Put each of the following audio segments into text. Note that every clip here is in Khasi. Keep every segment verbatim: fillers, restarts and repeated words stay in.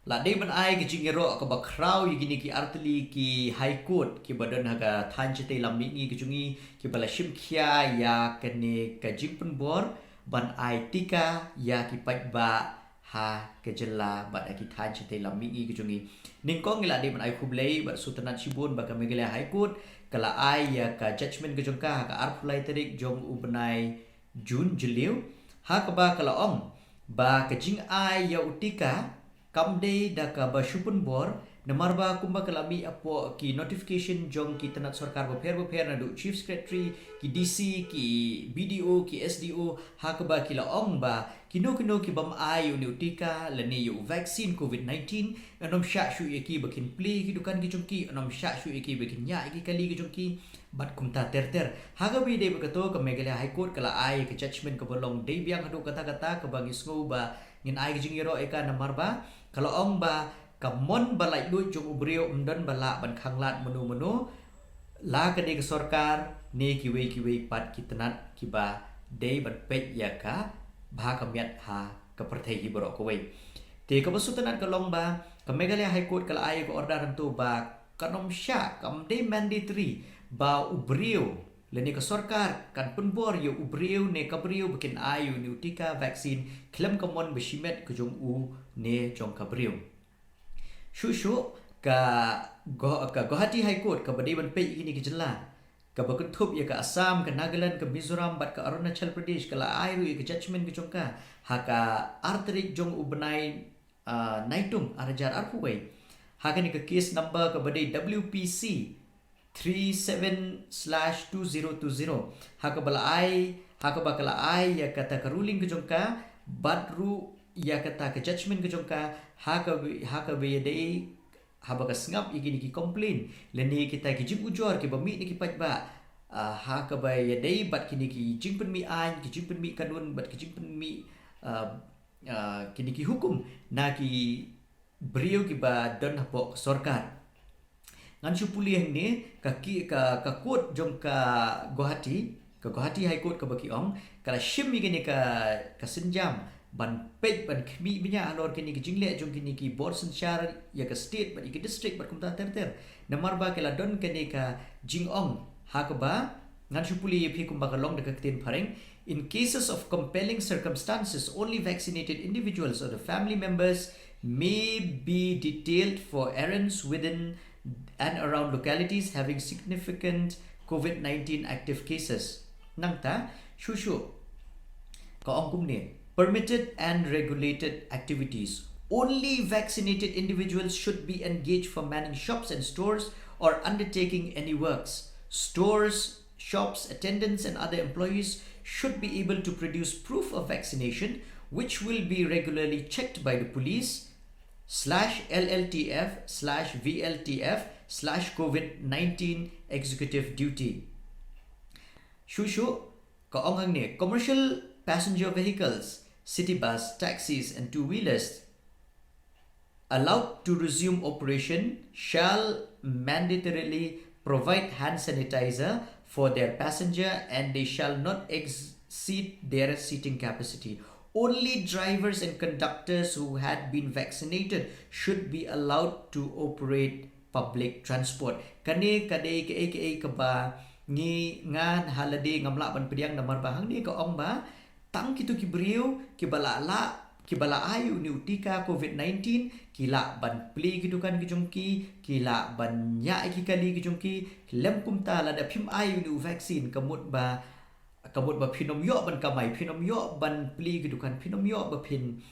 La dei ban ai ka jingïaroh kaba khraw ïa kine ki artylli ki High Court kiba don ha ka thaiñ shatei lam mihngi ka jong ngi, kiba la shim khia ïa kane ka jingpynbor ban ai tika ïa ki paidbah ha ka jylla bad ha ki thaiñ shatei lam mihngi ka jong ngi. Nyngkong ngi la dei ban ai khublei bad sngewtynnat shibun ba ka Meghalaya High Court ka la ai ïa ka judgment ka jong ka ha ka arphew lai tarik jong u bnai June, Jylliew, ha kaba ka la ong ba ka jingai ïa u tika kam dei da kaba shu pynbor, namar ba kumba ka la mih hapoh ki notification jong ki tnat sorkar bapher bapher, naduh Chief Secretary, ki D C, ki B D O, ki S D O, ha kaba ki la ong ba kino kino ki bym ai ïa une u tika lane ïa u vaccine COVID nineteen, yn ym shah shuh ïa ki ba kin plie ki dukan ki jong ki, yn ym shah shuh ïa ki ba kin ñiah ïa ki kali ki jong ki, bad kumta ter ter. Ha kaba ïadei bad kato, ka Meghalaya High Court ka la ai ka judgment kaba long dei biang haduh katta katta, kaba ngi sngew ba ngin ai ka jingïaroh ïa ka, namar ba ka la ong ba ka mon ba laitluid jong u briew ym don ba lah ban khanglad mano mano, la ka dei ka sorkar ne kiwei kiwei pat ki tnat kiba dei ban peit ïa ka bha ka miat ha ka pyrthei hi baroh kawei. Te kaba sngewtynnat ka long ba ka Meghalaya High Court ka la ai ka order hangto ba kan ym shah, kam dei mandatory ba u briew lane ka sorkar kan pynbor ïa u briew ne ka briew ba kin ai ïa une u tika vaccine khlem ka mon ba shimet ka jong u ne jong ka briew. Shuh shuh ka Gau-, ka Guwahati High Court kaba dei ban peit ïa kine ki jylla, kaba kynthup ïa ka Assam, ka Nagaland, ka Mizoram bad ka Arunachal Pradesh, ka la ai ruh ïa ka judgment ka jong ka ha ka ar tarik jong u bnai, ah, Naitung ar hajar arphew wei, ha kane ka case number kaba dei W P C three seven slash two zero two zero, ha kaba la ai, ha kaba ka la ai ïa kata ka ruling ka jong ka bad ruh ïa kata ka judgment ka jong ka, ha kaba, ha kaba ïadei, haba ka sngap ïa kine ki complain lane kita ki jingujor kiba mih na ki paidbah, ah, ha kaba ïadei bad kine ki jingpynmih aiñ, ki jingpynmih kanun bad ki jingpynmih, ah, ah, kine ki hukum na ki briew kiba don hapoh ka sorkar. Ngan shu pule hangne, ka ki, ka, ka court jong ka Guwahati, ka Guwahati High Court kaba ki ong, ka la shim ïa kane ka, ka sienjam ban peit, ban khmih bniah halor kine ki jingleh jong kine ki bor synshar ïa ka state bad ïa ka district bad kumta ter ter. Namar ba ka la don kane ka jingong ha kaba, ngan shu pule ïa phi kumba ka long da ka ktien phareng: In cases of compelling circumstances, only vaccinated individuals or the family members may be detailed for errands within and around localities having significant COVID nineteen active cases. Nangta, shuh shuh ka ong kumne: Permitted and regulated activities. Only vaccinated individuals should be engaged for manning shops and stores or undertaking any works. Stores, shops, attendants, and other employees should be able to produce proof of vaccination, which will be regularly checked by the police slash L L T F slash V L T F slash COVID nineteen executive duty. Shuh shuh ka ong hangne: Commercial passenger vehicles, city bus, taxis, and two-wheelers allowed to resume operation shall mandatorily provide hand sanitizer for their passenger, and they shall not exceed their seating capacity. Only drivers and conductors who had been vaccinated should be allowed to operate public transport. Kane ka dei kaei kaei kaba ngi, nga ha lade ngam lah ban pdiang, namar ba hangne ka ong ba tang kito ki briew kiba la, la, kiba la ai une u tika COVID nineteen ki lah ban plie ki dukan ki jong ki, ki lah ban ñiah ïa ki kali ki jong ki. Lem kumta, lada phim ai une u vaccine, ka mut ba, ka mut ba phin ym ïoh ban kamai, phin ym ïoh ban plie ki dukan, phin ym ïoh ba phin,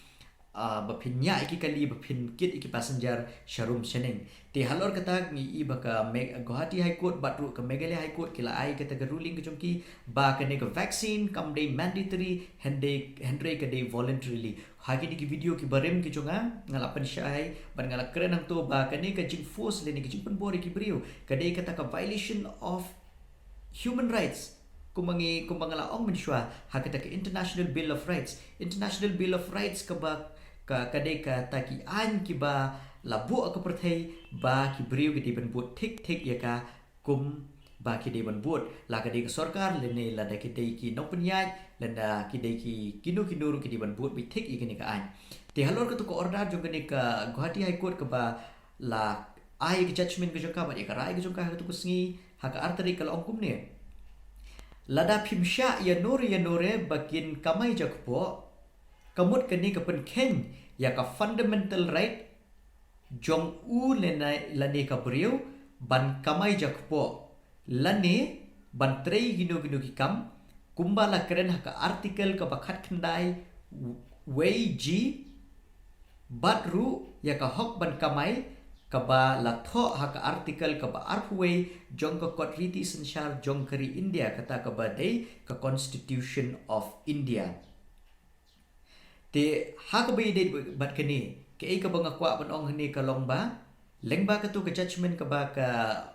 ah, ba phin ñiah ïa ki kali, ba phin kit ïa ki passenger sharum shaneng. Te halor kata ngi i ba ka Me-, Guwahati High Court bad ruh ka Meghalaya High Court ki la ai kata ka ruling ka jong ki ba kane ka vaccine kam dei mandatory, hynrei, hynrei ka dei voluntarily. Ha kine ki video kiba rim ki jong nga, nga la pynshai bad nga la kren hangto ba kane ka jingforce lane ka jingpynbor ïa ki briew ka dei kata ka violation of human rights. Kumba ngi, kumba nga la ong mynshuwa, ha kata ka International Bill of Rights. International Bill of Rights kaba, ka, ka dei kata ki aiñ kiba la buh ha ka pyrthei ba ki briew ki dei ban bud thik thik ïa ka kum ba ki dei ban bud, la ka dei ka sorkar lane lada ki dei ki nongpynïaid lane ki dei ki kino kino ruh ki dei ban bud beit thik ïa kane ka aiñ. Te halor katu ka order jong kane ka Guwahati High Court kaba la ai ka judgment ka jong ka bad ïa ka rai ka jong ka ha katu ka sngi ha ka ar tarik ka la ong kumne: Lada phim shah ïa nore ïa nore ba kin kamai jakpoh, ka mut kane ka pynkheiñ ïa ka fundamental right jong u lane lane ka briew ban kamai jakpoh lane ban trei kino kino ki kam, kumba la kren ha ka article kaba khatkhyndai wei G, bad ruh ïa ka hok ban kamai kaba la thoh ha ka article kaba arphew wei jong ka kot riti synshar jong ka ri India, kata kaba dei ka Constitution of India. Te ha kaba ïadei bad kane, kaei kaba nga kwah ban ong hangne ka long ba lyngba katu ka judgment kaba ka,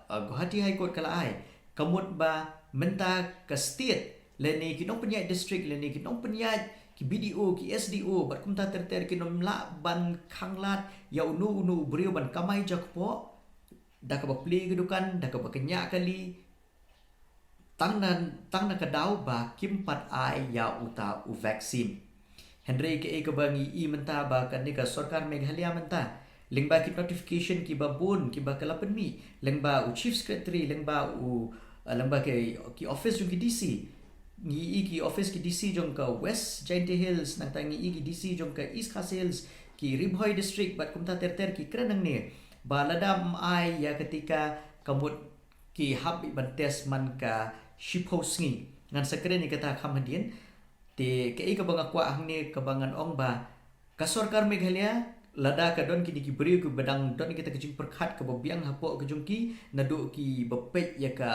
uh, Guwahati High Court ka la ai, ka mut ba mynta ka state lane ki nongpynïaid district lane ki nongpynïaid ki B D O, ki S D O bad kumta ter ter kin ym lah ban khanglad ïa uno uno u briew ban kamai jakpoh da kaba plie ka dukan, da kaba kñia kali, tang na, tang na ka daw ba kim pat ai ïa uta u vaccine. Hynrei kaei kaba ngi i mynta ba kane ka sorkar Meghalaya mynta, lyngba ki notification kiba bun kiba ka la pynmih, lyngba u Chief Secretary, lyngba u, uh, lyngba ki, ki office jong ki D C, ngi i ki office ki D C jong ka West Jaintia Hills, nangta ngi i ki D C jong ka East Khasi Hills, ki Ri Bhoi District bad kumta ter ter ki kren hangne ba lada ym ai ïa ka tika ka mut ki hap beit ban test man ka shiphew sngi. Ngan sa kren ïa kata kham hadien. Te kaei kaba nga kwah hangne kaba ngan ong ba ka sorkar Meghalaya, lada ka don kine ki briew kiba dang don ïa kata ka jingpyrkhat kaba biang hapoh ka jong ki, naduh kiba peit ïa ka,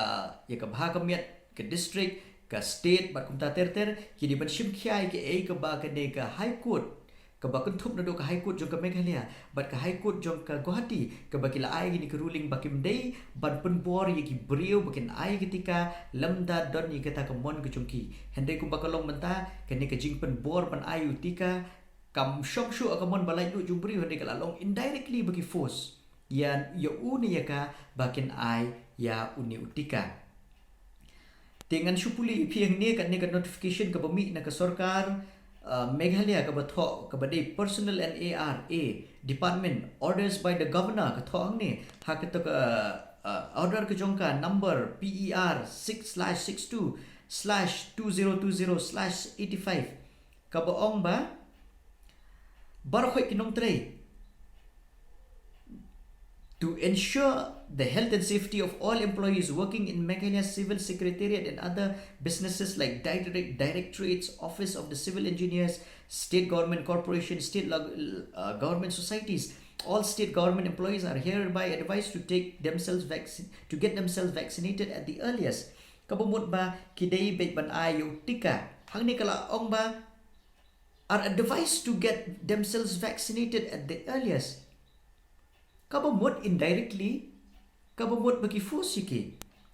ïa ka bha ka miat ka district, ka state bad kumta ter ter, ki dei ban shim khia ïa kaei kaba kane ka High Court kaba kynthup naduh ka High Court jong ka Meghalaya bad ka High Court jong ka Guwahati, kaba ki la ai kine ka ruling ba kim dei ban pynbor ïa ki briew ba kin ai ka tika lymda don ïa kata ka mon ka jong ki. Hynrei kumba ka long mynta, kane ka jingpynbor ban ai u tika kam shong shuh ha ka mon ba laitluid jong u briew, hynrei ka la long indirectly ba ki force ïa, ïa u ne ïa ka ba kin ai ïa une u tika. Te ngan shu pule ïa phi hangne, kane ka notification kaba mih na ka sorkar, uh, Meghalaya kaba thoh, kaba dei Personnel and A R A Department, orders by the Governor, ka thoh hangne ha kata ka, uh, order ka jong ka number P E R six slash six two slash two zero two zero slash eighty-five, kaba ong ba baroh khoit ki nongtrei, to ensure the health and safety of all employees working in Meghalaya Civil Secretariat and other businesses like direct, directorates, Office of the Civil Engineers, state government corporation, state lo-, uh, government societies, all state government employees are hereby advised to take themselves vaccine, to get themselves vaccinated at the earliest. Kaba mut ba ki dei beit ban ai ïa u tika. Hangne ka la ong ba are advised to get themselves vaccinated at the earliest. Kaba mut indirectly, kaba mut ba ki force ïa ki,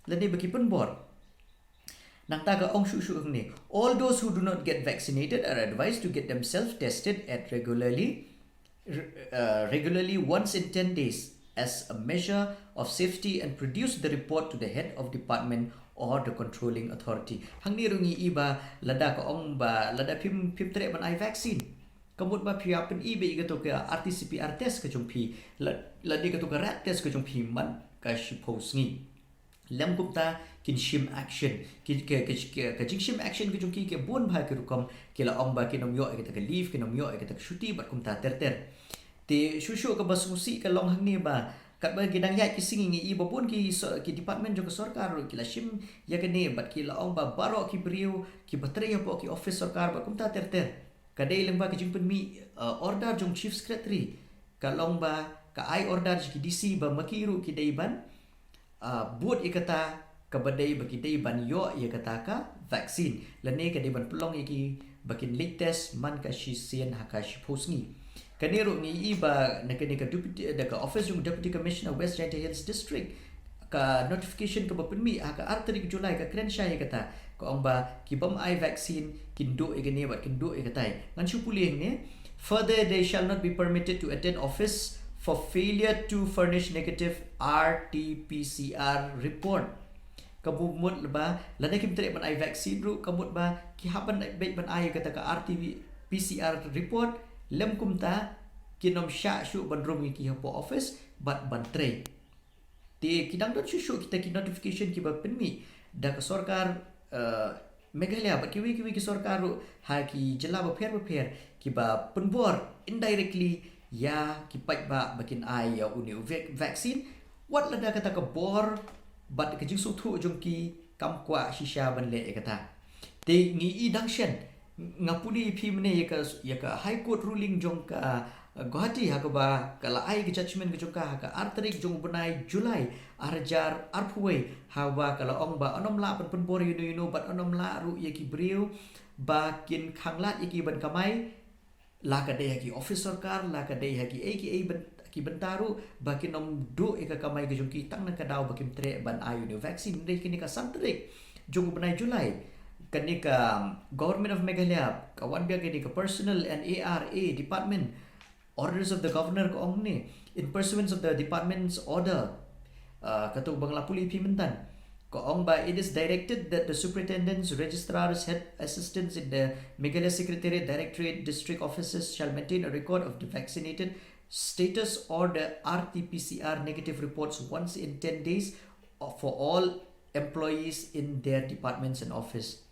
lane ba ki pynbor. Nangta ka ong shuh shuh hangne, all those who do not get vaccinated are advised to get themselves tested at regularly, re-, uh, regularly once in ten days as a measure of safety and produce the report to the head of department or the controlling authority. Hangne ruh ngi i ba lada ka ong ba lada phim, phim treh ban ai vaccine, ka mut ba phi hap pyni beit ïa kato ka R T P C R test ka jong phi, la, lane kato ka rab test ka jong phi man ka shiphew sngi. Lem kumta kin shim action. Ki, ka, ka, ka, ka jingshim action ka jong ki ka bun bha ki rukom, ki la ong ba kin ym ïoh ïa kata ka leave, kin ym ïoh ïa kata ka shuti bad kumta ter ter. Te shuh shuh kaba sngewsih ka long hangne ba katba ki dang ïaid ki sngi ngi i ba bun ki so-, ki department jong ka sorkar ruh ki la shim ïa kane bad ki la ong ba baroh ki briew kiba trei hapoh ki office sorkar bad kumta ter ter, ka dei lyngba ka jingpynmih, uh, order jong Chief Secretary, ka long ba ka ai order sha ki D C ba ma ki ruh ki dei ban, uh, bud ïa kata kaba dei ba ki dei ban ïoh ïa kata ka vaccine, lane ka dei ban pynlong ïa ki ba kin leit test man ka shisien ha ka shiphew sngi. Kane ruh ngi i ba na kane ka deputy, da ka office jong Deputy Commissioner West Jaintia Hills District, ka notification kaba pynmih ha ka ar tarik July ka kren shai ïa kata, ka ong ba ki bym ai vaccine kin duh ïa kane bad kin duh ïa katai. Ngan shu pule hangne. Further, they shall not be permitted to attend office for failure to furnish negative R T P C R report. Kaba mut ba lada kim treh ban ai vaccine ruh, ka mut ba ki hap ban beit ban ai kata ka R T P C R report, lem kumta kin ym shah shuh ban rung ïa ki hapoh office bad ban trei. Te ki dang don shuh shuh kita ki notification kiba pynmih da ka sorkar, eh, Meghalaya bad kiwei kiwei ki sorkar ruh ha ki jylla bapher bapher, kiba pynbor indirectly ïa ki paidbah ba kin ai ïa une u vac-, vaccine, wat lada kata ka bor bad ka jingsngewthuh jong ki kam kwah shisha ban leh ïa kata. Te ngi i dang shen, nga pule ïa phi mynne ïa ka, ïa ka High Court ruling jong ka, uh, Guwahati, ha kaba ka la ai ka judgment ka jong ka ha ka ar tarik jong u bnai July ar hajar arphew wei, ha ba ka la ong ba yn ym lah ban pynbor ïano ïano bad yn ym lah ruh ïa ki briew ba kin khanglad ïa ki ban kamai, la ka dei ha ki office sorkar, la ka dei ha ki ei ki ei ban, ki bynta ruh, ba kin ym duh ïa ka kamai ka jong ki tang na ka daw ba kim treh ban ai une u vaccine. Hynrei kane ka san tarik jong u bnai July, kane ka, um, Government of Meghalaya ka wan biang kane ka Personnel and A R A Department, Orders of the Governor ka ong ne, in pursuance of the department's order, uh, kato ba nga la pule ïa phi myntan. Ka ong ba, it is directed that the superintendents, registrars, head assistants in the Meghalaya Secretariat, Directorate, District Offices shall maintain a record of the vaccinated status or the R T P C R negative reports once in ten days for all employees in their departments and office.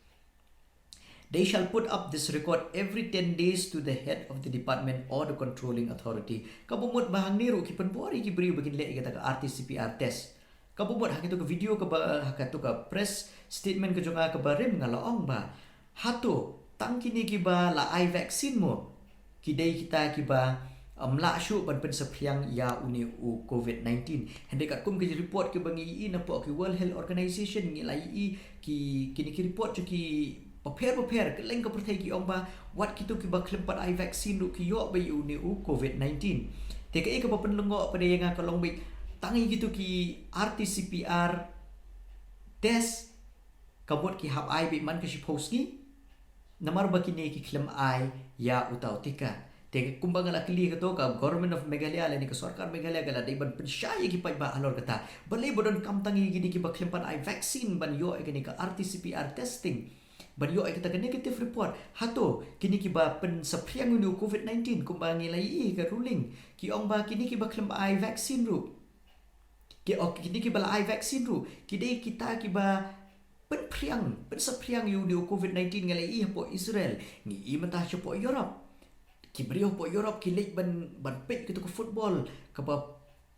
They shall put up this record every ten days to the head of the department or the controlling authority. Kaba mut ba hangne ruh ki pynbor ïa ki briew ba kin leh ïa kata ka R T C P R test. Kaba mut ha kito ka video kaba, ha kito ka press statement ka jong nga kaba rim nga la ong ba, hato tang kine kiba la ai vaccine mo ki dei kita kiba, um, lah shuh ban pynsaphriang ïa une u COVID nineteen? Hynrei katkum ki report kiba ngi i napoh ki World Health Organization, ngi la i ki, kine ki report jong ki bapher bapher kylleng ka pyrthei, ki ong ba wat kito kiba khlem pat ai vaccine ruh ki ïoh beit ïa une u COVID nineteen. Te kaei kaba pynlyngngoh pat ïa nga ka long beit, tang ïa kito ki R T C P R test ka mut ki hap ai beit man ka shiphew sngi, namar ba kine ki khlem ai ïa uta u tika. Te kumba nga la kylli, kato ka Government of Meghalaya lane ka sorkar Meghalaya ka la dei ban pynshai ïa ki paidbah halor kata. Balei ba donkam tang ïa kine kiba khlem pat ai vaccine ban ïoh ïa kane ka R T C P R testing, ban ïoh ïa kata ka negative report? Hato kine kiba pynsaphriang ïa une u COVID nineteen, kumba ngi la i ka ruling, ki ong ba kine kiba khlem ai vaccine ruh, ki, oh, kine kiba la ai vaccine ruh ki dei kita kiba pynphriang, pynsaphriang ïa une u COVID nineteen. Ngi la i hapoh Israel, ngi i mynta shapoh Europe. Ki briew hapoh Europe ki leit ban, ban peit kito ka football kaba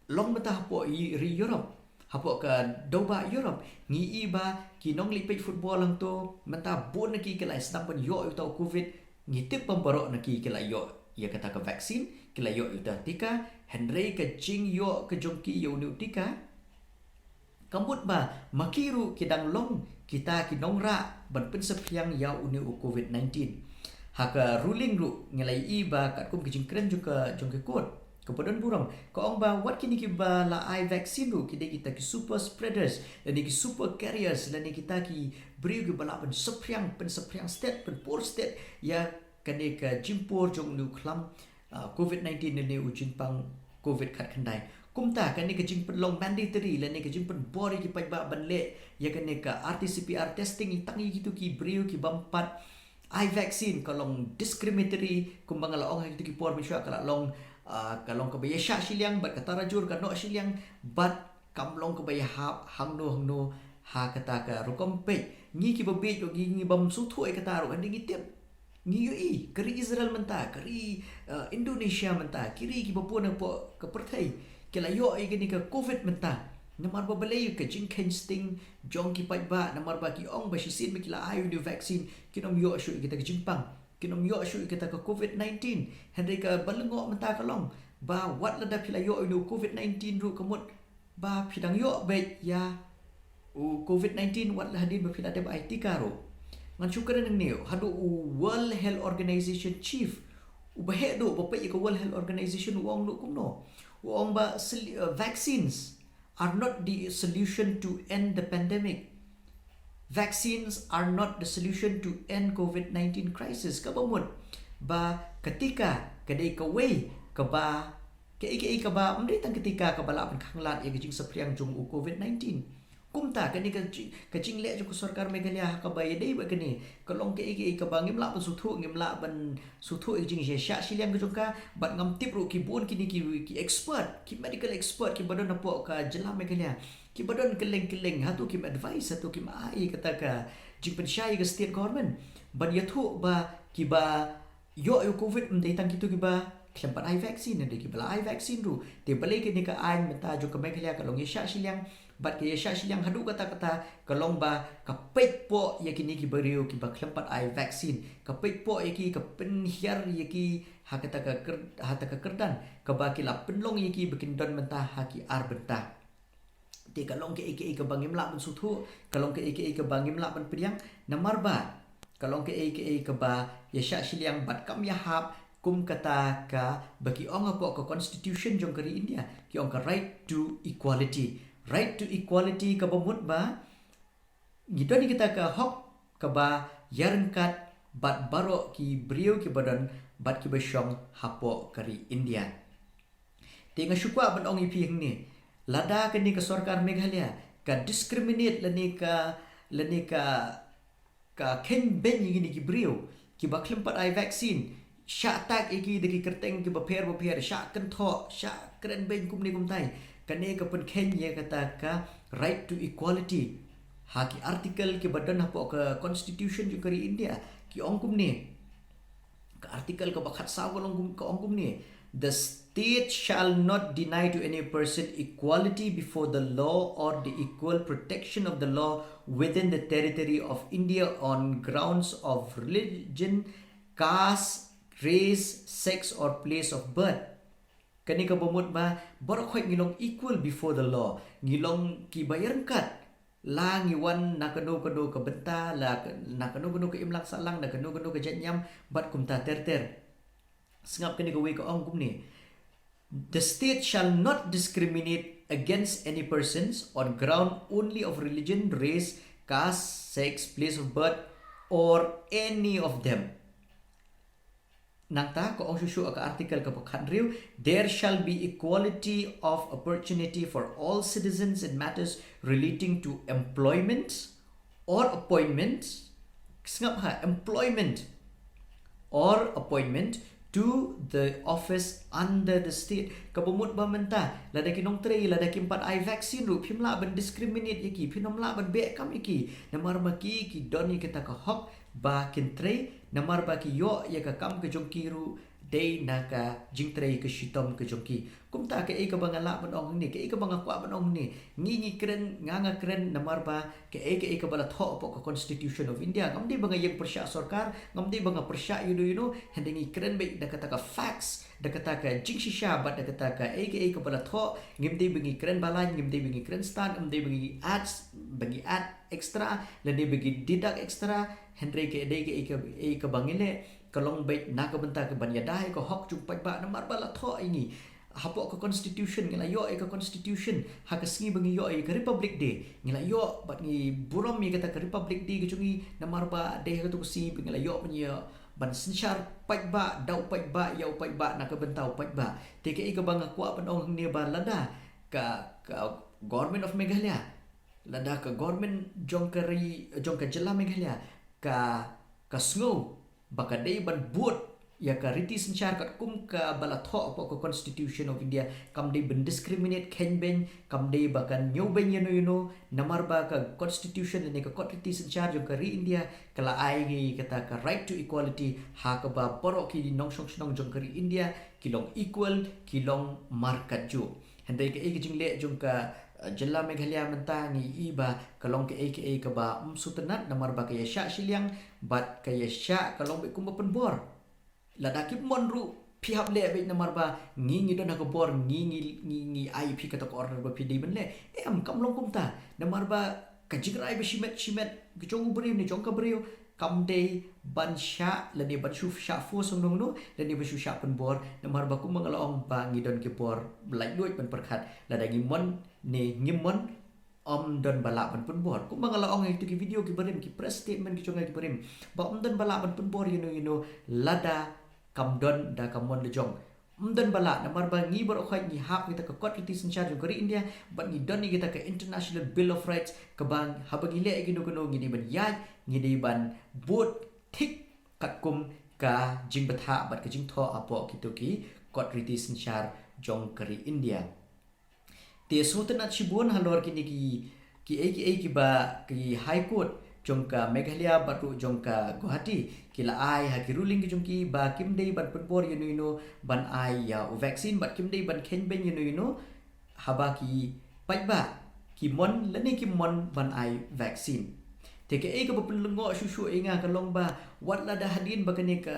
long mynta hapoh i, ri Europe, hapoh ka dewbah Europe. Ngi i ba ki nongleit peit football hangto mynta bun na ki ki la sdang ban ïoh ïa uta u COVID. Ngi tip ba baroh na ki ki la ïoh ïa kata ka vaccine, ki la ïoh ïa uta u tika, hynrei ka jingïoh ka jong ki ïa une u tika ka mut ba ma ki ruh ki dang long kita ki nongrah ban pynsaphriang ïa une u COVID nineteen. Ha ka ruling ruh ngi la i ba katkum ki jingkren jong ka, jong ka court kaba don burom, ka ong ba wat kine kiba la ai vaccine ruh ki dei kita ki super spreaders lane ki super carriers, lane kita ki briew kiba lah ban saphriang, pynsaphriang stet, pynpur stet ïa kane ka jingpur jong une u khlam, ah, COVID nineteen lane u jingpang COVID khatkhyndai. Kumta kane ka jingpynlong mandatory lane ka jingpynbor ïa ki paidbah ban leh ïa kane ka R T C P R testing tang ïa kito ki briew ki bym pat ai vaccine ka long discriminatory, kumba nga la ong ha kito ki por mynshuwa, ka la long, ah, ka long kaba ïashah shiliang bad ka tarajur ka noh shiliang, bad kam long kaba ïahap hangno hangno ha kata ka rukom. Peit, ngi kiba bieit ruh, ngi, ngi bym sngewthuh ïa kata ruh, hynrei ngi tip. Ngi ïohi ka ri Israel mynta, ka ri, eh, Indonesia mynta, ki ri kiba bun hapoh ka pyrthei ki la ïoh ïa kane ka COVID mynta. Namar ba balei? Ka jingkheiñ sting jong ki paidbah, namar ba ki ong ba shisien ba ki la ai une u vaccine kin ym ïoh shuh ïa kita ki jingpang, kin ym ïoh shuh ïa kita ka COVID nineteen. Hynrei kaba lyngngoh mynta ka long ba wat lada phi la ïoh une u COVID nineteen ruh ka mut ba phi dang ïoh beit ïa u COVID nineteen wat la hadien ba phi la dep ai tika ruh. Ngan shu kren hangne, haduh u World Health Organization chief, uba heh duh ba peit ïa ka World Health Organization, u ong duh kumno? U ong ba sel-, uh, vaccines are not the solution to end the pandemic. Vaccines are not the solution to end COVID nineteen crisis. Kaba mut ba ka tika ka dei kawei kaba, kaei kaei kaba, ym dei tang ka tika kaba lah ban khanglad ïa ka jingsaphriang jong u COVID nineteen. Kumta kane ka jing, ka jingleh jong ka sorkar Meghalaya ha kaba ïadei bad kane ka long kaei kaei kaba ngim lah ban sngewthuh, ngim lah ban sngewthuh ïa ka jingshah shiliang ka jong ka. Bad ngam tip ruh ki bun kine ki, ki expert, ki medical expert kiba don hapoh ka jylla Meghalaya, kiba don kylleng kylleng, hato kim advise, hato kim ai kata ka jingpynshai ïa ka state government ban ïathuh ba kiba ïoh ïa u covid ym dei tang kito kiba khlem pat ai vaccine, hynrei kiba la ai vaccine ruh. Te balei kane ka aiñ mynta jong ka Meghalaya ka long ïashah shiliang? Bad ka ïashah shiliang haduh katta katta ka long ba ka peit poh ïa kine ki briew kiba khlem pat ai vaccine, ka peit poh ïa ki, ka pynhiar ïa ki ha kata ka kyr-, ha kata ka kyrdan kaba ki la pynlong ïa ki ba kin don mynta ha ki ar bynta. Te ka long kaei kaei kaba ngim lah ban sngewthuh, ka long kaei kaei kaba ngim lah ban pdiang, namar ba ka long kaei kaei kaba ïashah shiliang bad kam ïahap kum kata kaba ki ong hapoh ka constitution jong ka ri India, ki ong ka right to equality. Right to equality kaba mut ba ngi don ïa kata ka hok kaba ïaryngkat bad baroh ki briew kiba don bad kiba shong hapoh ka ri India. Te nga shu kwah ban ong ïa phi hangne, lada kane ka sorkar Meghalaya ka discriminate lane ka, lane ka, ka kheiñ beiñ ïa kine ki briew kiba khlem pat ai vaccine, shah attack ïa ki da ki kyrteng kiba pher ba pher, shah kynthoh, shah kren beiñ kumne kumtai, kane ka pynkheiñ ïa kata ka right to equality. Ha ki article kiba don hapoh ka constitution jong ka ri India ki ong kumne. Ka article kaba khatsaw ka long kum, ka ong kumne: The state shall not deny to any person equality before the law or the equal protection of the law within the territory of India on grounds of religion, caste, race, sex or place of birth. Kane kaba mut ba baroh khoit ngi long equal before the law, ngi long kiba ïaryngkat, la ngi wan na kano kano ka bynta, la ka, na kano kano ka imlang sahlang, na kano kano ka jait niam bad kumta ter ter. Sngap kane kawei ka ong kumne: The state shall not discriminate against any persons on ground only of religion, race, caste, sex, place of birth, or any of them. Nangta ka ong shuh shuh ha ka article kaba khathynriew: There shall be equality of opportunity for all citizens in matters relating to employment or appointment. Sngap ha, employment or appointment to the office under the state. Kaba mut ba mynta lada ki nongtrei, lada kim pat ai vaccine ruh phim lah ban discriminate ïa ki, phim lah ban beh kam ïa ki, namar ba ki, ki don ïa kata ka hok ba kin trei, namar ba ki ïoh ïa ka kam ka jong ki ruh dei na ka jingtrei ka shitom ka jong ki. Kumta kaei kaba nga lah ban ong hangne, kaei kaba nga kwah ban ong hangne, ngi, ngi kren, nga, nga kren namar ba kaei kaei kaba la thoh hapoh ka Constitution of India. Ngam dei ba nga ïeng pyrshah sorkar, ngam dei ba nga pyrshah ïano ïano, hynrei ngi kren beit da kata ka facts, da kata ka jingshisha bad da kata kaei kaei kaba la thoh. Ngim dei ba ngi kren balang, ngim dei ba ngi kren stad, ngim dei ba ngi add, ba ngi add extra lane ba ngi deduct extra. Hynrei ka dei kaei ka, kaei kaba ngi leh ka long beit na ka bynta ka ban ïada ïa ka hok jong u paidbah, namar ba la thoh ïa ngi hapoh ka Constitution, ngi la ïoh ïa ka Constitution ha ka sngi ba ngi ïoh ïa ka Republic Day. Ngi la ïoh bad ngi burom ïa kata ka Republic Day ka jong ngi namar ba dei ha kato ka sngi ba ngi la ïoh ban ïa, ban synshar paidbah da u paidbah ïa u paidbah na ka bynta u paidbah. Te kaei kaba nga kwah ban ong hangne ba lada ka, ka Government of Meghalaya, lada ka government jong ka ri, jong ka jylla Meghalaya ka, ka sngew ba ka dei ban bud ïa ka riti synshar katkum kaba la thoh hapoh ka Constitution of India, kam dei ban discriminate, kheiñ beiñ, kam dei ba kan ñiew beiñ ïano ïano, namar ba ka Constitution lane ka kot riti synshar jong ka ri India ka la ai ngi kata ka right to equality, ha kaba baroh ki nongshong shnong jong ka ri India ki long equal, ki long markatjuh. Hynrei kaei ka jingleh jong ka, eh, jylla Meghalaya mynta ngi i ba ka long kaei kaei kaba ym sngewtynnat namar ba ka ïashah shiliang bad ka ïashah ka long beit kumba pynbor. Lada kim mon ruh phi hap leh beit namar ba ngi, ngi don ha ka bor, ngi, ngi, ngi, ngi ai phi kata ka order ba phi dei ban leh. Em, kam long kumta. Namar ba ka jingrai ba shimet shimet ka jong u briew ne jong ka briew kam dei ban shah lane ban shu shah force ong nongno lane ban shu shah pynbor, namar ba kumba nga la ong ba ngi don ki bor laitluid ban pyrkhat. Lada ngi mon ne ngim mon, ym don ba lah ban pynbor. Kumba nga la ong ha kito ki video kiba rim, ki press statement ki jong nga kiba rim, ba ym don ba lah ban pynbor ïano ïano lada kam don da ka mon la jong. Ym don ba lah, namar ba ngi baroh khoit ngi hap kita ka kot riti synshar jong ka ri India, bad ngi don ïa kita ka International Bill of Rights, kaba haba ngi leh ïa kino kino ngi dei ban ïaid, ngi dei ban bud thik katkum ka jingbthah bad ka jingthoh hapoh kito ki kot riti synshar jong ka ri India. Te sngewtynnat shibun halor kine ki, ki ei ki ei kiba ki High Court jong ka Meghalaya bad ruh jong ka Guwahati ki la ai ha ki ruling ki jong ki ba kim dei ban pynbor ïano ïano ban ai ïa u vaccine bad kim dei ban kheiñ beiñ ïano ïano haba ki paidbah ki mon lane kim mon ban ai vaccine. Te kaei kaba pynlyngngoh shuh shuh ïa nga ka long ba wat lada hadien ba kane ka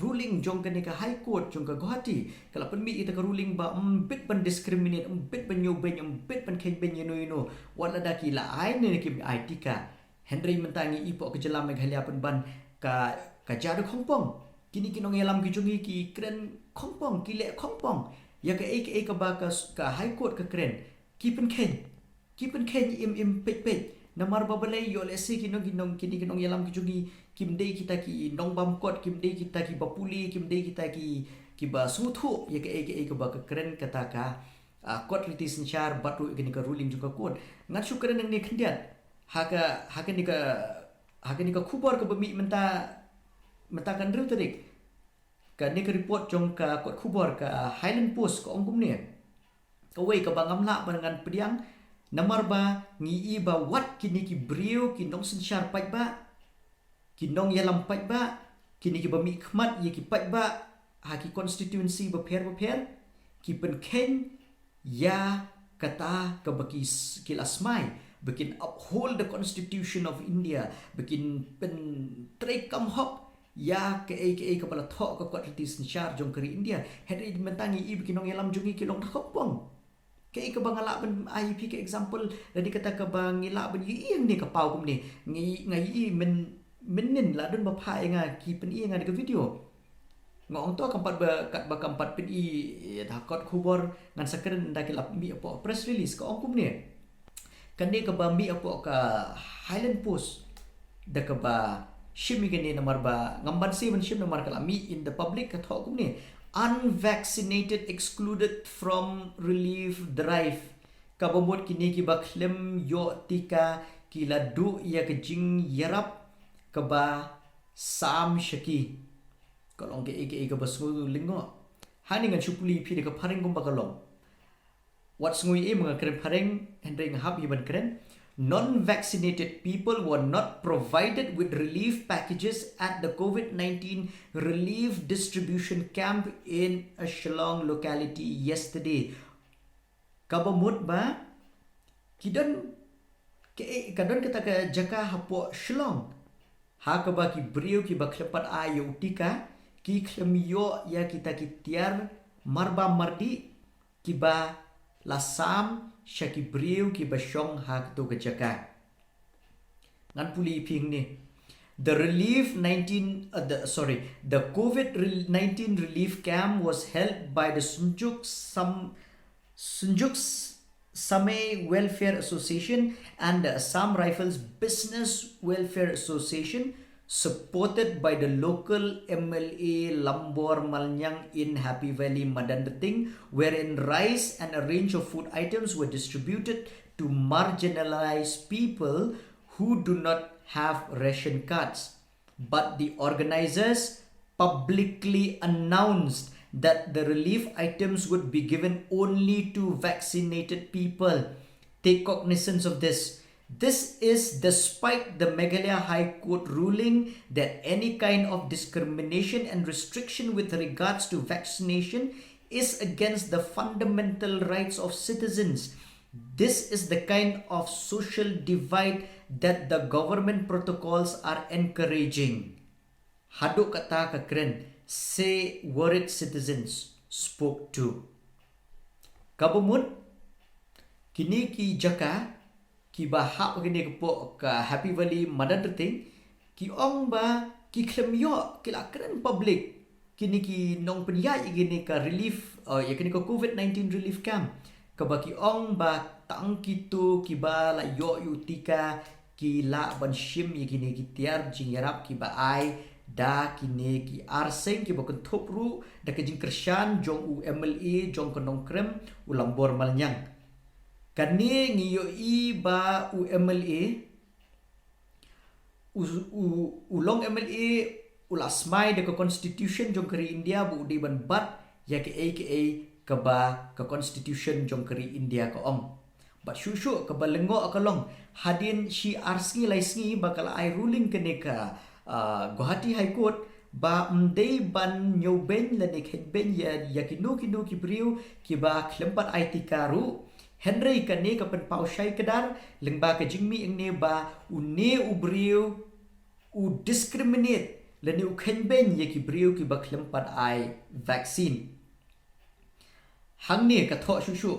ruling jong kane ka High Court jong ka Guwahati ka la pynmih ïa ka ruling ba ym bit ban discriminate, ym bit ban ñiew beiñ, ym bit ban kheiñ beiñ ïano ïano, wat lada ki la ai ne kim ai tika. Hynrei mynta ngi i hapoh ka jylla Meghalaya pynban ka, ka jia da khongpong. Kine ki nongïalam ki jong ngi ki kren khongpong, ki leh khongpong ïa kaei kaei kaba ka, ka High Court ka kren. Ki pynkheiñ, ki pynkheiñ im im peit peit. Namar ba balei ïoh lehse ki nong, ki nong, kine ki nongïalam ki jong ngi kim dei kita ki nongbam kot, kim dei kita kiba pule, kim dei kita ki, kiba sngewthuh ïa kaei kaei kaba ka kren kata ka, ah, kot riti synshar bad ruh ïa kane ka ruling jong ka court. Ngan shu kren nangne khyndiat ha ka, ha kane ka, ha kane ka khubor kaba mih mynta, mynta ka hynriew tarik. Kane ka report jong ka kot khubor ka Highland Post ka ong kumne. Kawei kaba ngam lah ban ngan pdiang, namar ba ngi i ba wat kine ki briew ki nongsynshar paidbah, ki nongïalam paidbah, kine kiba mihkhmat ïa ki paidbah ha ki constituency bapher bapher, ki pynkheiñ ïa kata kaba ki, ki la smai ba kin uphold the Constitution of India, ba kin pyntreikam hok ïa kaei kaei kaba la thoh ka kot riti synshar jong ka ri India. Hynrei mynta ngi i ba ki nongïalam jong ngi ki long da khongpong. Kaei kaba nga lah ban ai ïa phi ka example lane kata kaba ngi lah ban ïohi hangne ka paw kumne. Ngi, nga ïohi myn, mynnin la don ba phah ïa nga, ki pyni ïa nga da ka video. Nga ong to kam pat ba, katba kam pat pyni ïa da kot khubor, ngan sa kren ynda ki la mih hapoh press release, ka ong kumne. Kane kaba mih hapoh ka Highland Post da kaba shim ïa kane namar ba ngam banse ban shim namar ka la mih in the public, ka thoh kumne: Unvaccinated excluded from relief drive. Kaba mut kine kiba khlem ïoh tika ki la duh ïa ka jingïarap kaba sam sha ki. Ka long kaei kaei kaba sngewlyngngoh. Hangne ngan shu pule ïa phi da ka phareng kumba ka long. Wat sngew ïa i ma nga kren phareng, hynrei nga hap hi ban kren. Non-vaccinated people were not provided with relief packages at the COVID nineteen relief distribution camp in a Shillong locality yesterday. Kaba mut ba ki don, ka, ka don kata ka jaka hapoh Shillong ha kaba ki briew kiba khlem pat ai ïa u tika ki khlem ïoh ïa kita ki tiar marbam mardih kiba la sam sha ki briew kiba shong ha kato ka jaka. Ngan pule ïa phi hangne. The relief nineteen, uh, the, sorry, the COVID rel-, nineteen relief camp was held by the Synjuk Sam-, Synjuk S-, Samay Welfare Association and the Assam Rifles Business Welfare Association, supported by the local M L A Lambor Malnyang in Happy Valley, Madanrting, wherein rice and a range of food items were distributed to marginalized people who do not have ration cards. But the organizers publicly announced that the relief items would be given only to vaccinated people. Take cognizance of this. This is despite the Meghalaya High Court ruling that any kind of discrimination and restriction with regards to vaccination is against the fundamental rights of citizens. This is the kind of social divide that the government protocols are encouraging. Haduh kata ka kren, say worried citizens spoke to. Kaba mut, kine ki jaka kiba hap kine ka pok ka Happy Valley Madanrting, ki ong ba ki khlem ïoh, ki la kren public, kine ki nongpynïaid ïa kine ka relief, uh, ïa kine ka COVID nineteen relief camp, kaba ki ong ba tang kito kiba la ïoh ïa u tika ki lah ban shim ïa kine ki tiar jingïarap kiba ai da kine ki ar seng kiba kynthup ruh da ka jingkyrshan jong u M L A jong ka Nongkrem, u Lambor Malnyang. Kane ngi ïohi ba u M L A, u, u, u long M L A u la smai da ka constitution jong ka ri India ba u dei ban bat ïa kaei kaei kaba ka constitution jong ka ri India ka ong. Bad shuh shuh kaba lyngngoh ka long, hadien shi ar sngi lai sngi ba ka la ai ruling kane ka, ah, Guwahati High Court, ba ym dei ban ñiewbeiñ lane kheiñbeiñ ïa, ïa kino kino ki briew kiba khlem pat ai tika ruh. Hynrei kane ka pynpaw shai kdar lyngba ka jingmih hangne ba une u briew u discriminate lane u kheiñbeiñ ïa ki briew kiba khlem pat ai vaccine. Hangne ka thoh shuh shuh,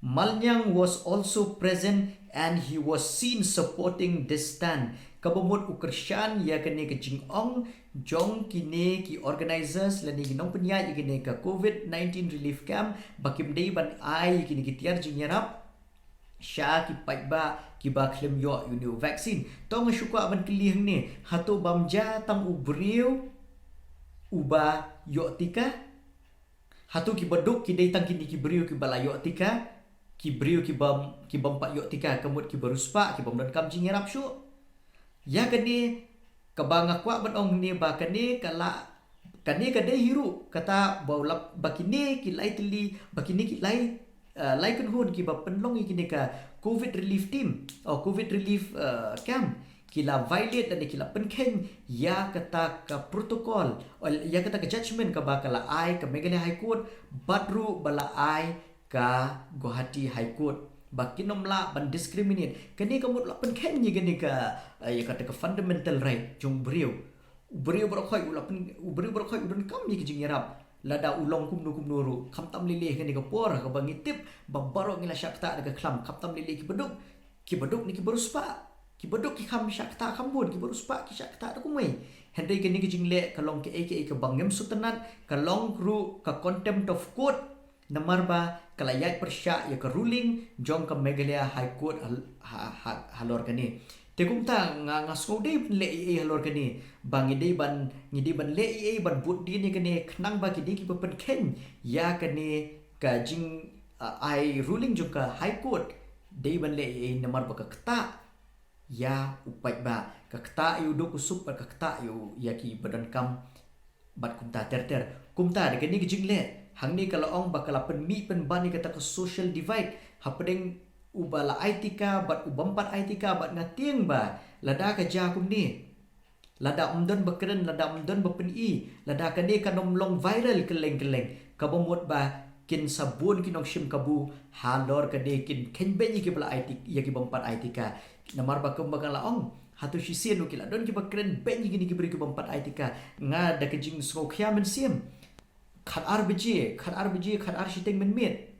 Malnyang was also present and he was seen supporting this stand. Kaba mut u kyrshan ïa kane ka jingong jong kine ki organizers lane ki nongpynïaid ïa kine ka COVID nineteen relief camp ba kim dei ban ai ïa kine ki tiar jingïarap sha ki paidbah kiba khlem ïoh ïa une u vaccine. To nga shu kwah ban kylli hangne, hato bym ja tang u briew uba ïoh tika? Hato kiba duk ki dei tang kine ki briew kiba la ïoh tika? Ki briew kibym, kibym pat ïoh tika, ka mut kiba riewspah, kibym donkam jingïarap shuh? Ïa kane kaba nga kwah ban ong hangne ba kane ka la, kane ka dei hi ruh kata ba u la, ba kine ki lai tylli, ba kine ki lai, eh, lai kynhun kiba pynlong ïa kine ka COVID relief team, oh, COVID relief, eh, camp, ki la violate lane ki la pynkheiñ ïa kata ka protocol, oh, ïa kata ka judgment kaba ka la ai ka Meghalaya High Court bad ruh ba la ai ka Guwahati High Court, ba kin ym lah ban discriminate. Kane ka mut la pynkheiñ ïa kane ka, eh, ïa kata ka fundamental right jong u briew. U briew baroh khoit u la pyn, u briew baroh khoit u donkam ïa ka jingïarap, lada u long kumno kumno ruh. Khamtam lei lei kane ka por kaba ngi tip ba baroh ngi la shah ktah da ka khlam, khamtam lei lei kiba duk, kiba duk ne kiba riewspah. Kiba duk ki kham shah ktah kham bun, kiba riewspah ki shah ktah da kumwei. Hynrei kane ka jingleh ka long kaei kaei kaba ngim sngewtynnat, ka long ruh ka contempt of court, namar ba ka la ïaid pyrshah ïa ka ruling jong ka Meghalaya High Court hal-, ha, ha, halor kane. Te kumta nga, nga sngew dei ban leh ei ei halor kane, ba ngi dei ban, ngi dei ban leh ei ei ban bud dien ïa kane khnang ba ki dei kiba pynkheiñ ïa kane ka jing, ah, ai ruling jong ka High Court. Dei ban leh ei ei namar ba ka ktah ïa u paidbah, ka ktah ïa u duk u suk bad ka ktah ïa u, ïa kiba donkam bad kumta ter ter. Kumta da kane ka jingleh hangne ka la ong ba ka la pynmih pynban ïa kata ka social divide hapdeng uba la ai tika bad u bym pat ai tika, bad nga tieng ba lada ka jia kumne, lada ym don ba kren, lada ym don ba pyni, lada kane kan ym long viral kylleng kylleng, kaba mut ba kin sa bun ki nongshim kabu halor kane, kin kheiñbeiñ ïa kiba la ai tik, ïa ki bym pat ai tika. Namar ba kumba nga la ong, hato shisien ruh ki la don kiba kren beiñ ïa kine ki briew ki bym pat ai tika? Nga da ka jingsngewkhia mynsiem, khat ar baje, khat ar baje, khat ar shiteng mynmiet,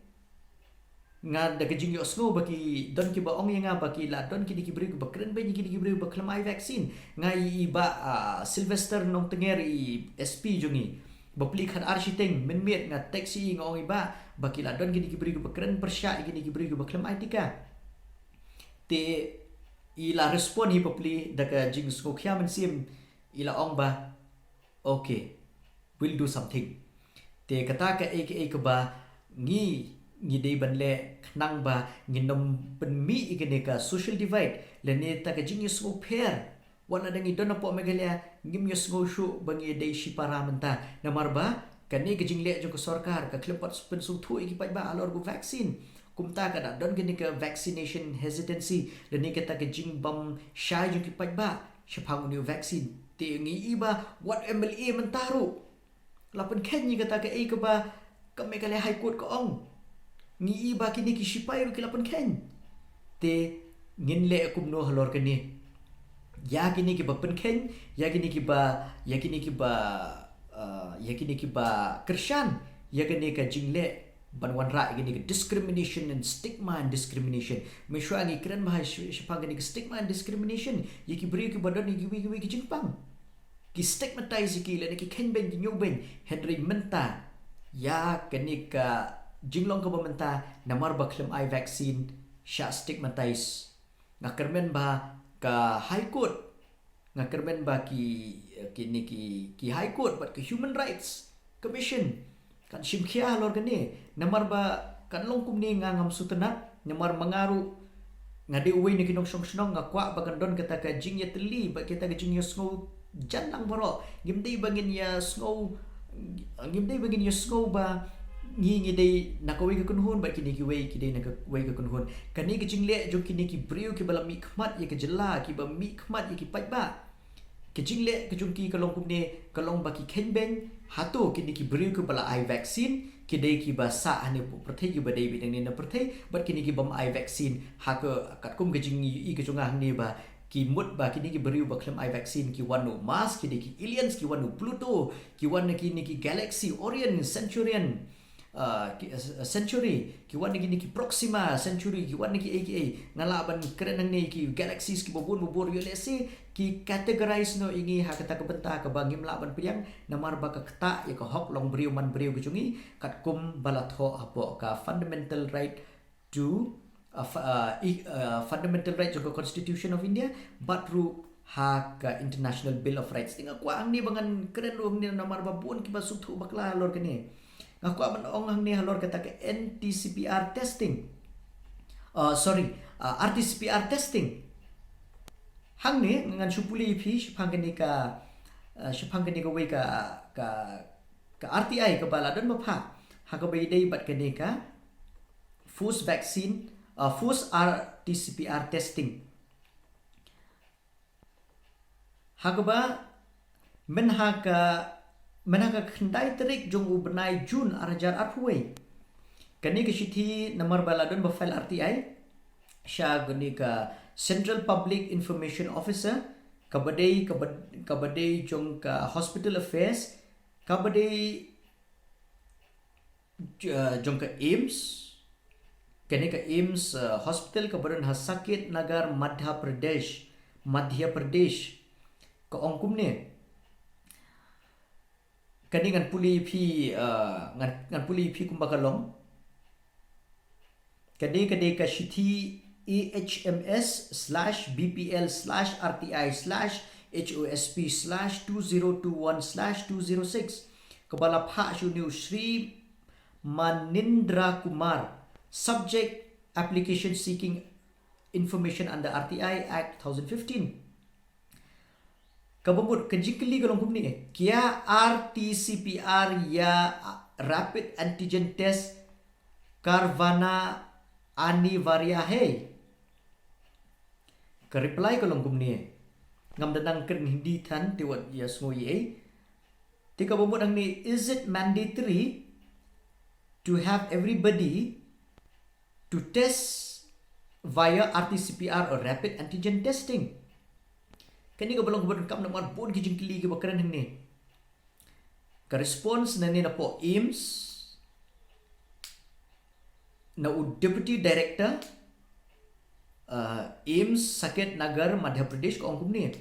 nga da ka jingïohsngew ba ki don kiba ong ïa nga ba ki la don kine ki briew kiba kren beiñ ïa kine ki briew ba khlem ai vaccine. Nga ïohi ba, ah, Sylvester Nongtnger, i S P jong ngi, bapli khat ar shiteng mynmiet nga text ïa i, nga ong ïa i ba, ba ki la don kine ki briew kiba kren pyrshah ïa kine ki briew kiba khlem ai tika. Te i la respond hi bapli da ka jingsngewkhia mynsiem, i la ong ba, "Okay, we'll do something." Te kata kaei kaei kaba ngi, ngi dei ban leh khnang ba ngin ym pynmih ïa kane ka social divide lane ta ka jingïasngewpher. Wat lada ngi don hapoh Meghalaya, ngim ïasngew shuh ba ngi dei shipara mynta. Namar ba kane ka jingleh jong ka sorkar ka khlem pat pynsngewthuh ïa ki paidbah halor ka vaccine. Kumta ka da don kane ka vaccination hesitancy lane kata ka jingbym shai jong ki paidbah shaphang une u vaccine. Te ngi i ba wat M L A mynta ruh la pynkheiñ ïa kata kaei kaba ka Meghalaya High Court ka ong. Ngi i ba kine ki shipai ruh ki la pynkheiñ. Te ngin leh kumno halor kane? Ïa kine kiba pynkheiñ, ïa kine kiba, ïa kine kiba, ah, ïa kine kiba kyrshan ïa kane ka jingleh ban wanrah ïa kane ka discrimination and stigma and discrimination. Mynshuwa ngi kren bha sh-, shaphang kane ka stigma and discrimination ïa ki briew kiba don ïa kiwei kiwei ki jingpang. Ki stigmatize ïa ki lane ki kheiñbeiñ, ki ñiewbeiñ. Hynrei mynta ïa kane ka jinglong kaba mynta, namar ba khlem ai vaccine, shah stigmatize. Nga kyrmen ba ka High Court Nga kyrmen ba ki, kine ki, ki High Court bad ki Human Rights Commission kan shim khia halor kane. Namar ba kan long kumne nga ngam sngewtynnat, namar ma nga ruh nga dei uwei na ki nongshong shnong, nga kwah ba kan don kata ka jingïatylli bad kata ka jingïasngew jan lang baroh. Ngim dei ba ngin ïasngew, ngim dei ba ngin ïasngew ba ngi, ngi dei na kawei ka kynhun bad kine kiwei ki dei na kawei ka kynhun. Kane ka jingleh jong kine ki briew kiba la mihkhmat ïa ka jylla, kiba mihkhmat ïa ki paidbah. Ka jingleh ka jong ki ka long kumne, ka long ba ki kheiñ beiñ. Hato kine ki briew kiba la ai vaccine ki dei kiba sah hangne hapoh pyrthei, kiba dei beit nangne na pyrthei, bad kine kibym ai vaccine? Ha ka, katkum ka jingïohi ka jong nga hangne ba ki mut ba kine ki briew ba khlem ai vaccine ki wan na u Mars, ki dei ki aliens, ki wan na u Pluto, ki wan na kine ki galaxy, Orion, Centurion, uh, ki, uh, Century, ki wan na kine ki Proxima Century, ki wan na ki ei ki ei. Nga lah ban kren nangne ki galaxies kiba bun ba bun, ïoh lehse ki categorize noh ïa ngi ha kata ka bynta kaba ngim lah ban pdiang, namar ba ka ktah ïa ka hok long briew man briew ka jong ngi, katkum ba la thoh hapoh ka fundamental right to, uh, fu-, uh, i-, uh, fundamental right jong ka Constitution of India, bad ruh ha ka International Bill of Rights. Te nga kwah hangne ba ngan kren ruh hangne namar ba bun kiba sngewthuh bakla halor kane. Nga kwah ban ong hangne halor kata ka N T C P R testing. Uh, sorry, uh, R T C P R testing. Hangne ngan shu pule ïa phi shaphang kane ka, uh, shaphang kane kawei ka, ka, ka R T I kaba la don ba phah ha kaba ïadei bad kane ka forced vaccine, uh, forced R T C P R testing. Ha kaba mynha ka, mynha ka khyndai tarik jong u bnai June ar hajar arphew wei, kane ka shithi namar ba la don ba file R T I sha kane ka Central Public Information Officer, kaba dei, kaba, kaba dei jong ka Hospital Affairs, kaba dei, uh, jong ka AIIMS. Kane ka AIIMS, uh, hospital kaba don ha Saket Nagar, Madhya Pradesh, Madhya Pradesh. Ka ong kumne. Kane ngan pule ïa phi, uh, ngan, ngan pule ïa phi kumba ka long. Kane, kane ka shithi A H M S slash B P L slash R T I slash H O S P slash two zero two one slash two zero six, kaba la phah sha une u Shri Manindra Kumar. Subject: application seeking information under R T I Act two thousand fifteen. Kaba mut ka jingkylli ka long kumne: Kya R T C P R ya rapid antigen test karwana anivarya hai? Ka reply ka long kumne. Ngam da nang kren Hindi than te wat ïa sngew ei. Te kaba mut hangne: Is it mandatory to have everybody to test via R T C P R or rapid antigen testing? Kane kaba long kaba donkam namar bun ki jingkylli kiba kren hangne. Ka response nangne napoh AIIMS, na u Deputy Director, uh, AIIMS Saket Nagar, Madhya Pradesh, ka ong kumne: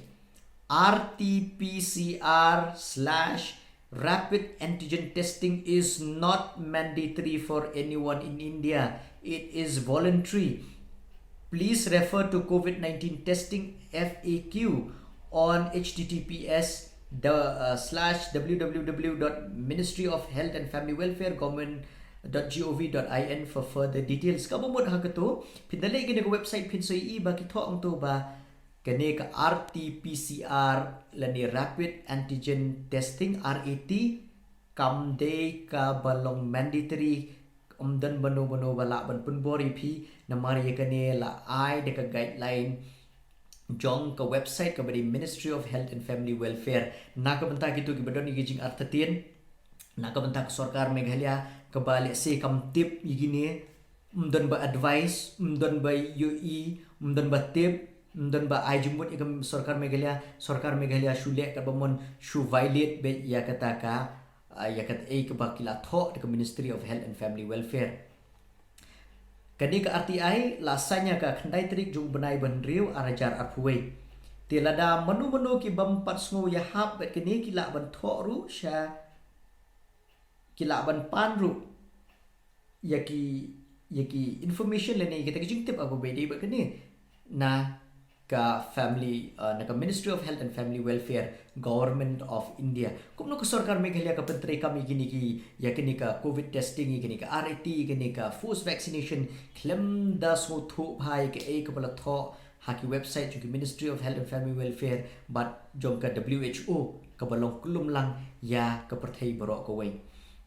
R T P C R slash rapid antigen testing is not mandatory for anyone in India. It is voluntary. Please refer to COVID nineteen testing F A Q on H T T P S the, uh, slash W W W dot Ministry of Health and Family Welfare, Government dot G O V dot I N for further details. Kaba mut ha kato, phin da leit kane ka website phin sa ïohi ba ki thoh hangto ba kane ka R T P C R lane rapid antigen testing, R A T, kam dei kaba long mandatory. Ym don bano bano ba lah ban pynbor ïa phi, namar ïa kane la ai da ka guideline jong ka website kaba dei Ministry of Health and Family Welfare. Na ka bynta kito kiba don ïa ki jingartatien, na ka bynta ka sorkar Meghalaya kaba lehse kam tip ïa kine, ym don ba advice, ym don ba ïohi, ym don ba tip, ym don ba ai jingmut ïa ka sorkar Meghalaya, sorkar Meghalaya shu leh katba mon, shu violate beit ïa kata ka, ah, ïa kaei kaba ki la thoh da ka Ministry of Health and Family Welfare. Kane ka R T I la sign ha ka khyndai tarik jong u bnai ba hynriew ar hajar arphew wei. Te lada mano mano kibym pat sngew ïahap bad kane, ki lah ban thoh ruh sha, ki lah ban pan ruh ïa ki, ïa ki information lane ïa kita ki jingtip haba ïadei bad kane na ka family, uh, na ka Ministry of Health and Family Welfare, Government of India. Kumno ka sorkar Meghalaya ka pyntreikam ïa kine ki, ïa kine ka covid testing, ïa kine ka R A T, ïa kine ka forced vaccination, khlem da sngewthuh bha ïa kaei kaba la thoh ha ki website jong ki Ministry of Health and Family Welfare bad jong ka W H O kaba long kulmlang ïa ka pyrthei baroh kawei.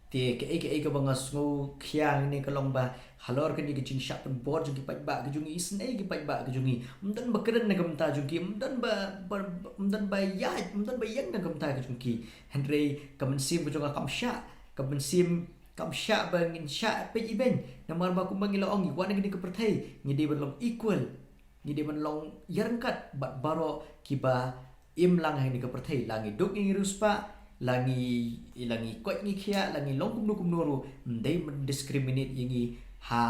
Te kaei kaei kaba nga sngewkhia hangne ka long ba halor kane ka jingshah pynbor jong ki paidbah ki jong ngi, isynei ki paidbah ki jong ngi. Ym don ba kren na ka bynta jong ki, ym don ba, ba ym don ba ïaid, ym don ba ïeng na ka bynta ki jong ki. Hynrei ka mynsiem ka jong nga kam shah, ka mynsiem kam shah ba ngin shah peit ibeiñ. Namar ba kumba ngi la ong, ngi wan na kane ka pyrthei, ngi dei ban long equal, ngi dei ban long ïaryngkat bad baroh kiba im lang ha kane ka pyrthei, la ngi duk ngi riewspah, la ngi, la ngi koit ngi khiah, la ngi long kumno kumno ruh, ym dei ban discriminate ïa ngi ha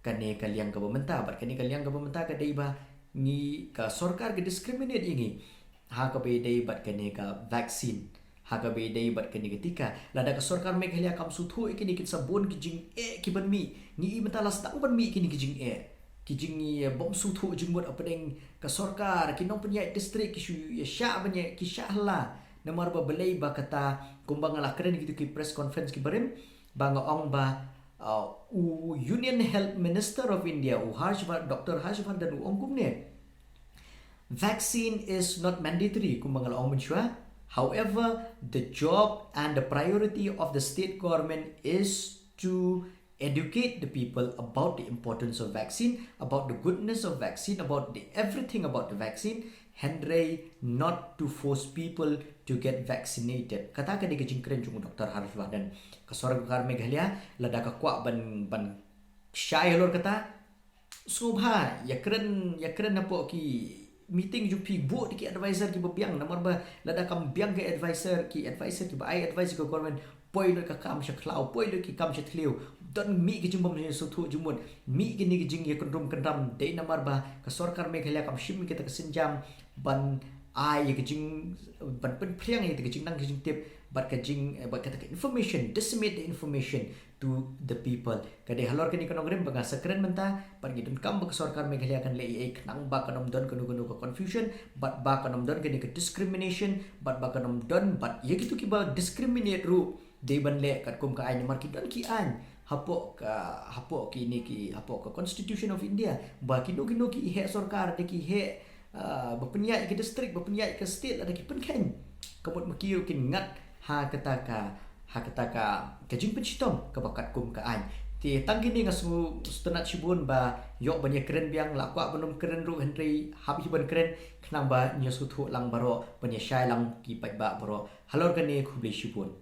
kane ka liang kaba mynta. Bad kane ka liang kaba mynta ka dei ba ngi, ka sorkar ka discriminate ïa ngi ha kaba ïadei bad kane ka vaccine, ha kaba ïadei bad kane ka tika. Lada ka sorkar Meghalaya kam sngewthuh ïa kine, kin sa bun ki jingeh ki ban mih. Ngi i mynta la sdang ban mih kine ki jingeh, ki jing, eh, bym sngewthuh jingmut hapdeng ka sorkar, ki nongpynïaid district ki shu ïa shah ban ïa, ki shah hla. Namar ba balei ba kata, kumba nga la kren kito ki press conference ki barim, ba nga ong ba, uh, u Union Health Minister of India, u Harsh Var-, Doctor Harsh Vardhan u ong kumne: "Vaccine is not mandatory," kumba nga la ong mynshuwa. "However, the job and the priority of the state government is to educate the people about the importance of vaccine, about the goodness of vaccine, about the everything about the vaccine, hynrei not to force people to get vaccinated." Kata ka dei ka jingkren jong u Doctor Harsh Vardhan. Ka sorkar Meghalaya lada ka kwah ban, ban shai halor kata, sngewbha ïa kren, ïa kren hapoh ki meeting jong phi, buh da ki advisor kiba biang. Namar ba lada kam biang ki advisor, ki advisor kiba ai advice ka government, poi lut ka kam sha khlaw, poi lut ki kam sha thliew. Don mih ki jingbym sngewthuh jingmut, mih kine ki jingïakynrum kynram. Dei namar ba ka sorkar Meghalaya kam shim kita ki sienjam ban ai ïa ki jing, ban pynphriang ïa kita ki jingnang ki jingtip bad ka jing, eh, bad kata ka information, disseminate the information to the people. Ka dei halor kane ka nongrim ba nga sa kren mynta, bad ngi donkam ba ka sorkar Meghalaya kan leh ei ei khnang ba kan ym don kano kano ka confusion, bad ba kan ym don kane ka discrimination, bad ba kan ym don, bad ïa kito kiba discriminate ruh dei ban leh katkum ka aiñ, namar ki don ki aiñ hapoh ka, hapoh kine ki, hapoh ka Constitution of India, ba kino kino ki heh sorkar, da ki heh, ah, ba pynïaid ka district, ba pynïaid ka state, lada ki pynkheiñ, ka mut ma ki ruh kin ngat ha kata ka, ha kata ka, ka jingpynshitom kaba katkum ka aiñ. Te tang kine, nga sngew sngewtynnat shibun ba ïoh ban ïakren biang, la kwah ban ym kren ruh, hynrei hap hi ban kren khnang ba ngi ïasngewthuh lang baroh, ban ïashai lang ki paidbah baroh halor kane. Khublei shibun.